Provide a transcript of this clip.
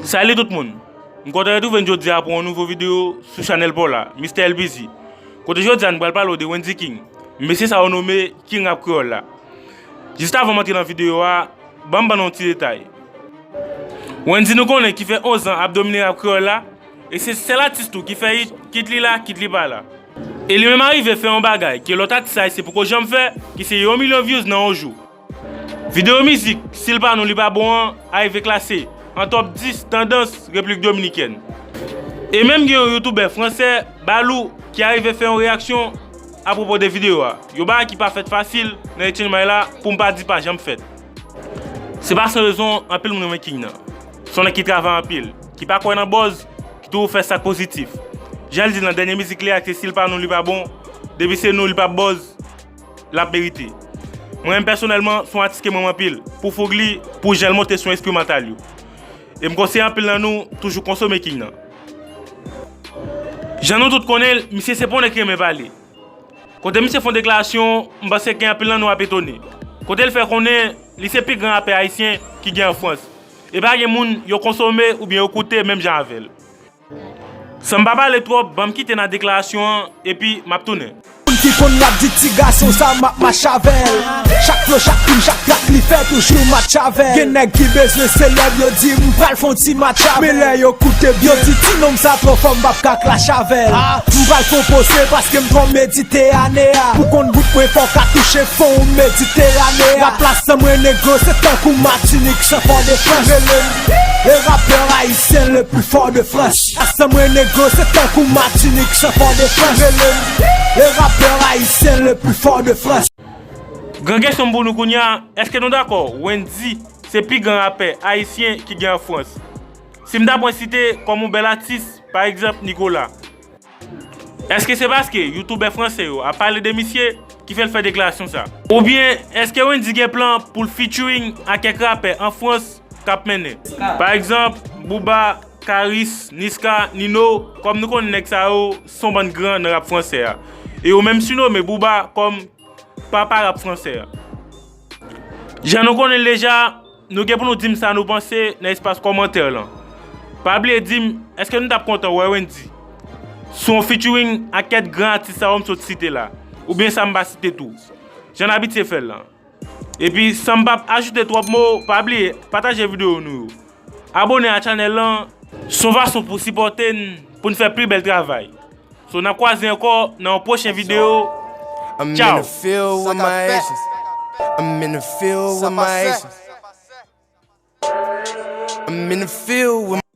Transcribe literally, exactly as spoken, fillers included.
Salut tout moun! M kontan retwouve n jodi a pou yon nouvo videyo sou chanèl pa w la, Mister L B Z. Kote jodi a n pral pale w de Wendy King, mesye sa yo nome King Rap Kreyòl la. Jis avan m antre nan videyo a, ban m ban nou yon ti detay. Wendy nou konnen ki fè onz an ap domine rap kreyòl la, e se sèl atis tou ki fè hit, kit li la, kit li pa la. E li menm arive fè yon bagay ke lòt atis ayisyen poko janm fè, ki se yon milyon views nan yon jou. Videyo mizik, si l pa nou li pa bon an, arive klase an top dis tandans Repiblik Dominikèn. E menm gen yon youtubè fransè, Balou, ki arive fè yon reyaksyon apwopo de videyo a. Yon bagay ki pa fèt fasil nan H N Y la, pou m pa di pa janm fèt. Se pa san rezon anpil moun renmen King nan. Se yon nèg ki travay anpil, ki pa kwè nan buzz, ki toujou fè sa k pozitif. Jan l di l nan dènye mizik li a, ke si l pa nou li pa bon, depi se nou li p ap buzz, l ap merite. Mwen menm pèsonèlman, se yon atis ke m renmen anpil, pou foug li, pou jan l monte sou enstrimantal yo. E m konseye anpil nan nou toujou konsome King nan. Jan nou tout konnen l, misye se pa yon nèg ki renmen pale. Kote misye fè yon deklarasyon, m panse ke anpil nan nou ap etone. Kote l fè konnen li se pi gran rapè ayisyen ki gen an Frans. E pa gen moun yo konsome oubyen yo koute menm jan avè l. San m pa pale twòp, ban m kite nan deklarasyon an, epi m ap tounen. Moun ki konn rap di ti gason sa m ap mache avè l. Chak flo, chak rim, chak trak li fè toujou match avè l. Gen nèg ki bezwen selèb, yo di m pral fè yon ti match avè l. Men lè yo koute byen, yo di ti nonm sa twò fò, m p ap ka clash avè l. M pral fè yon pose paske m twò mediteyane a. Pou konn bout mwen fò w ka touche fon mediteyane a. Rap la san mwen negro, se tankou Matinik san Fòdefrans. Rele m le rappeur haïtien le plus fort de France. Asanm mwen negro, se tankou Matinik san Fòdefrans. Rele m le rappeur haïtien le plus fort de France. Gran kesyon m pou nou kounye a, èske nou dakò Wendy se pi gran rapè ayisyen ki gen an Frans? Si m ta pran site kòm yon bèl atis, pa egzanp Nicolas, èske se paske youtubè fransè yo ap pale de misye ki fè l fè deklarasyon sa? Oubyen èske Wendy gen plan pou l featuring ak kèk rapè an Frans k ap mennen? Pa egzanp, Booba, Karis, Niska, Nino, kòm nou konnen nèg sa yo se yon bann gran nan rap fransè a. E yo menm sinome Booba kòm papa rap fransè a. Jan nou konnen l deja, nou gen pou nou di m sa nou panse nan espas kòmantè lan. Pa bliye di m, èske nou t ap kontan wè Wendy sou yon featuring ak kèk gran atis sa yo m sot site la, oubyen sa m pa site tou, jan n abitye fè l lan? Epi, san m p ap ajoute twòp mo, pa bliye pataje videyo nou yo. Abone a chanèl lan, se yon fason pou sipòte n, pou n fè pli bèl travay. So, n ap kwaze ankò nan yon pwochen videyo. Tchao! I'm in the field with my Haitians. I'm in the field with my Haitians. I'm in the field with